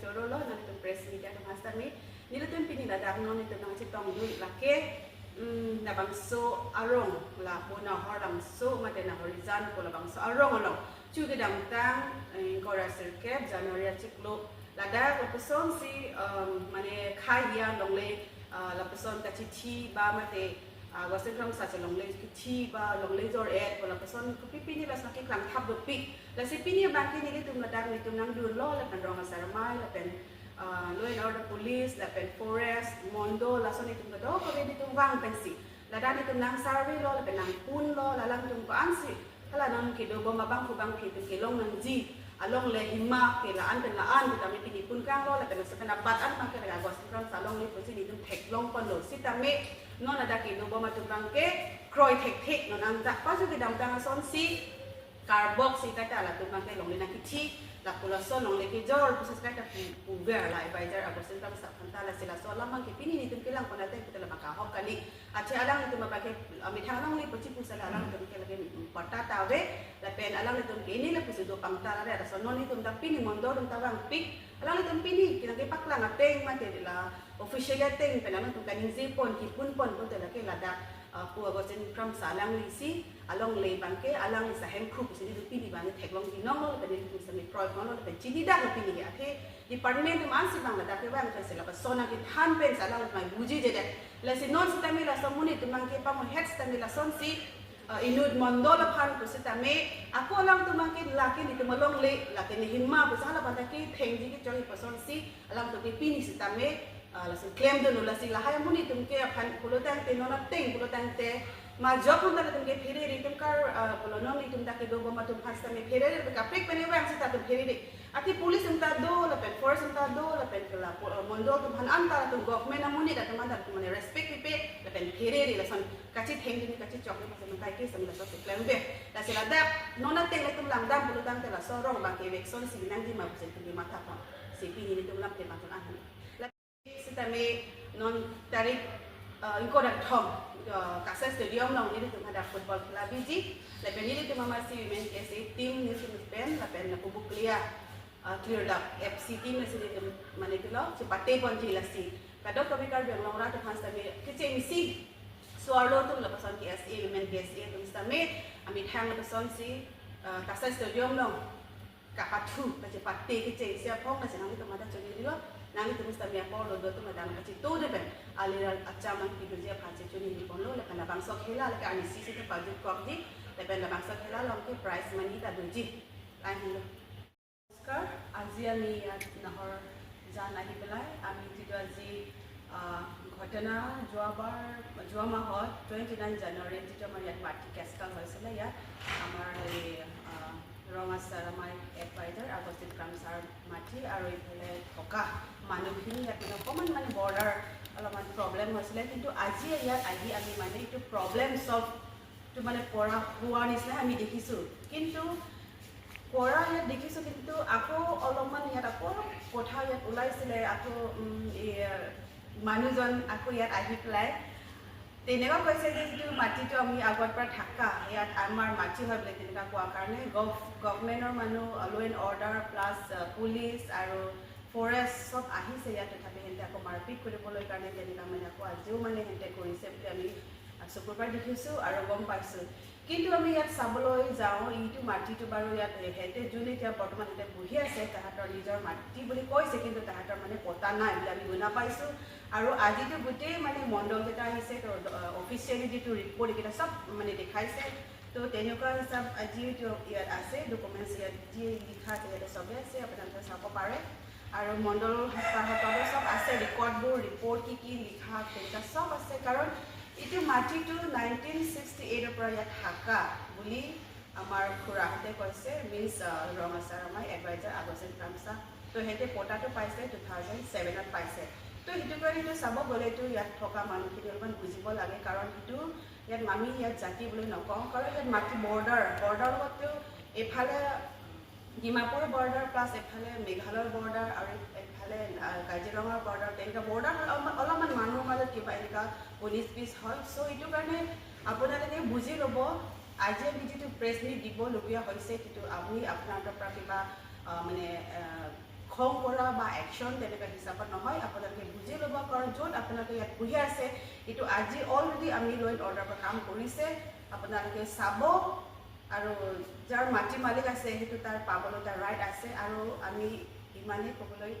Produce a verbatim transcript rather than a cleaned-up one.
Dolo lo, nanglitum press media atum aphan sitame, nelitum pini ladak non nelitum nangchetong dun lake, mm, labangso arong, lapu Nahor Langso mate Nahor Rijan pu labangso arong along chu kedamtang, eh, ingkoi ra sirkep January achiklo ladak lapuson si, um, mane khei-an longle, uh, lapuson kachithi ba mate, uh, Augustine Kramsa chelongle kithi ba longle jor-et pu lapuson kopi pini lason keklang thap dopik. Lasi pini abangke nelitum ladak nelitum nangdunlo lapen rong asar amei lapen, uh, law and order police lapen forest, mondol, lason nelitum kadokave nelitum vang pensi ladak nelitum nang survey lo lapen nangpunlo, la alangtum ko-ansi hala non kedobom abang pu abangke itum kelong nangji along le hima ke la-an pen la-an pu tame pini pun kanglo lapen laso pen abat an abangke la Augustine Kramsa alongle pusi nelitum theklong ponlo. Sitame non ladak kedobom atum abangke kroi thekthe, non angjak paju kedamtang asonsi karbok si kaita latum abangke longle nangkithi, lapu lason longle kejor pusi kaita pu, puver la advisor Augustine Kramsa aphan ta. Lasi laso alam abangke pini nelitum kelang pon ateng pute la abangke ahok kali. Athe alanglitum abangke, ah, methang alongle pachi pusi la alangtum ke lake, mm, patta ta ave, lapen alanglitum ke ini lapusi do pangta la re, laso non nelitum ta pini mondol atum ta vangpik, alanglitum pini kenang kepaklang ateng mate la official ateng pen alanglitum kaningje pon, kipun pon pute lake ladak, ah, pu Augustine Kramsa alangli si alongle abangke alangli sahemkhu pusi nelitum pini abangke theklong binong lo lapen nelitum sami kroi pon lo lapen chinidak lo pini. Athe department atum ansi abang ladak kevang pensi lapuson nangkethan pensi alanglitum bujijedet. Lasi non sitame laso amonit atum abangke pamohet sitame lasonsi, uh, inut mondol aphan pusitame ako alangtum abangke lake nelitum alongle, lake ne hima pusi hala aphan ta kethengji kechokji apusonsi alangtum ke pini sitame, uh, laso klemdunlo. Lasi lahai amonit atum ke aphan pulotangte non ateng pulotangte majok atum ta latum ke pherere, itum kar, uh, pulo non itum ta kedobom atum aphan sitame pherere, kaprek pen evang seta atum pherere. Athe police atum ta do, lapen forest atum ta do, lapen ke la po-, mondol atum aphan anta latum government amonit atum anta latum mane respect pipe, lapen pherere lason kachithengdun kachechokdun lason kai ke sami laso si klembe. Lasi ladak non ateng latum langdam pulotangte laso arong abangke eviction si nangji ma pusi itum matha pon. Si pini nelitum lamthe matha an. Sitame non tarik, uh, ingkoi ra kethom, uh, Kasai Stadium along nelitum hadak football khela biji, lapen nelitum amatsi Women K S A team nelitum pen, lapen lapu Bokolia, uh, Clear Up F C team lasi nelitum mane pilo, chepate ponji. Lasi kadokave Karbi Anglong arat aphan sitame kechengsi so-arlo atum lapuson K S A, Women K S A atum sitame amethang lapusonsi, uh, Kasai Stadium along kapathu, kachepate kechengsi aphong, lasi nanglitum hadak chonilo, nanglitum sitame apor lo do atum hadak kachito de pen, alir acham nangpidoji aphan si chonilo ponlo, lapen labangso khela lake arnisi si kepajut kokji, lapen labangso khela along ke prize money ta doji. Lahenlo. নমস্কাৰ, আজি আমি ইয়াত নাহৰ জান আহি পেলাই আমি যিটো আজি, আহ, ঘটনা যোৱাবাৰ, যোৱা মাহত টুৱেণ্টি নাইন জানুৱাৰীত যিটো আমাৰ ইয়াত মাটি কেচকাল হৈছিলে, ইয়াত আমাৰ এই, আহ, ৰঙা ছাৰ, আমাৰ এডভাইজাৰ আগষ্টিন কাম ছাৰ মাটি আৰু এইফালে থকা মানুহখিনি ইয়াত মানে অকণমান মানে বৰ্ডাৰ অলপমান প্ৰব্লেম হৈছিলে, কিন্তু আজি ইয়াত আহি আমি মানে এইটো প্ৰব্লেম ছল্ভ টো মানে পৰা হোৱা নিচিনা আমি দেখিছোঁ। কিন্তু পৰা ইয়াত দেখিছোঁ, কিন্তু আকৌ অলপমান ইয়াত আকৌ কথা ইয়াত ওলাইছিলে, আকৌ, উম, এই, মানুহজন আকৌ ইয়াত আহি পেলাই তেনেকুৱা কৈছে যে যিটো মাটিটো আমি আগৰ পৰা থাকা, ইয়াত আমাৰ মাটি হয় বুলি তেনেকুৱা কোৱা কাৰণে গভ-, গভৰ্ণমেণ্টৰ মানুহ, ল' এণ্ড অৰ্ডাৰ প্লাছ, আ, পুলিচ আৰু ফৰেষ্ট চব আহিছে ইয়াত, তথাপি সিহঁতে আকৌ মাৰপিট কৰিবলৈ কাৰণে তেনেকুৱা মানে আকৌ আজিও মানে সিহঁতে কৰিছে বুলি আমি, আ, চকুৰ পৰা দেখিছোঁ আৰু গম পাইছোঁ। কিন্তু আমি ইয়াত চাবলৈ যাওঁ, এইটো মাটিটো বাৰু ইয়াত সিহঁতে যোন এতিয়া বৰ্তমান সিহঁতে বহি আছে, তাহাঁতৰ নিজৰ মাটি বুলি কৈছে, কিন্তু তাহাঁতৰ মানে পটা নাই বুলি আমি শুনা পাইছোঁ। আৰু আজিতো গোটেই মানে মণ্ডলকেইটা আহিছে, তো, আ, অফিচিয়েলি যিটো ৰিপৰ্ট এইকেইটা চব মানে দেখাইছে। তো তেনেকুৱা হিচাপ আজিও এইটো ইয়াত আছে, ডকুমেণ্টছ ইয়াত যি লিখা আছে ইয়াতে চবেই আছে, আপোনালোকে চাব পাৰে। আৰু মণ্ডল সত্তাসত্তাবোৰ চব আছে, ৰেকৰ্ডবোৰ, ৰিপৰ্ট কি কি লিখা তেনেকুৱা চব আছে। কাৰণ এইটো মাটিটো নাইনটিন ছিক্সটি এইটৰ পৰা ইয়াত থাকা বুলি আমাৰ খুৰাহঁতে কৈছে, মিনছ, আহ, ৰঙা ছাৰ, আমাৰ এডভাইজাৰ আগষ্টিন কাম ছাৰ। তো সিহঁতে পটাটো পাইছে টু থাউজেণ্ড ছেভেনত পাইছে। তো সেইটো কাৰণে এইটো চাব গ'লেতো ইয়াত থকা মানুহখিনি অলপমান বুজিব লাগে, কাৰণ সেইটো ইয়াত আমি ইয়াত জাতি বুলি নকওঁ, কাৰণ ইয়াত মাটি বৰ্ডাৰ, বৰ্ডাৰ লগতো এইফালে ডিমাপুৰ বৰ্ডাৰ প্লাছ এইফালে মেঘালয়ৰ বৰ্ডাৰ আৰু এইফালে, আহ, কাজিৰঙাৰ বৰ্ডাৰ, তেনেকুৱা বৰ্ডাৰ অলপমান, অলপমান মানুহৰ মাজত কিবা এনেকুৱা ঊনিছ বিছ হয়। চ' এইটো কাৰণে আপোনালোকে বুজি ল'ব, আজি আমি যিটো প্ৰেছ মিট দিবলগীয়া হৈছে, সেইটো আমি আপোনাৰ পৰা কিবা, আহ, মানে, আহ, খং কৰা বা একশ্যন তেনেকুৱা হিচাপত নহয়। আপোনালোকে বুজি ল'ব, কাৰণ য'ত আপোনালোকে ইয়াত বহি আছে, এইটো আজি অলৰেডি আমি ল' এণ্ড অৰ্ডাৰৰ পৰা কাম কৰিছে। আপোনালোকে চাব, আৰু যাৰ মাটি মালিক আছে, সেইটো তাৰ পাবলৈ তাৰ ৰাইট আছে। আৰু আমি ইমানেই ক'বলৈ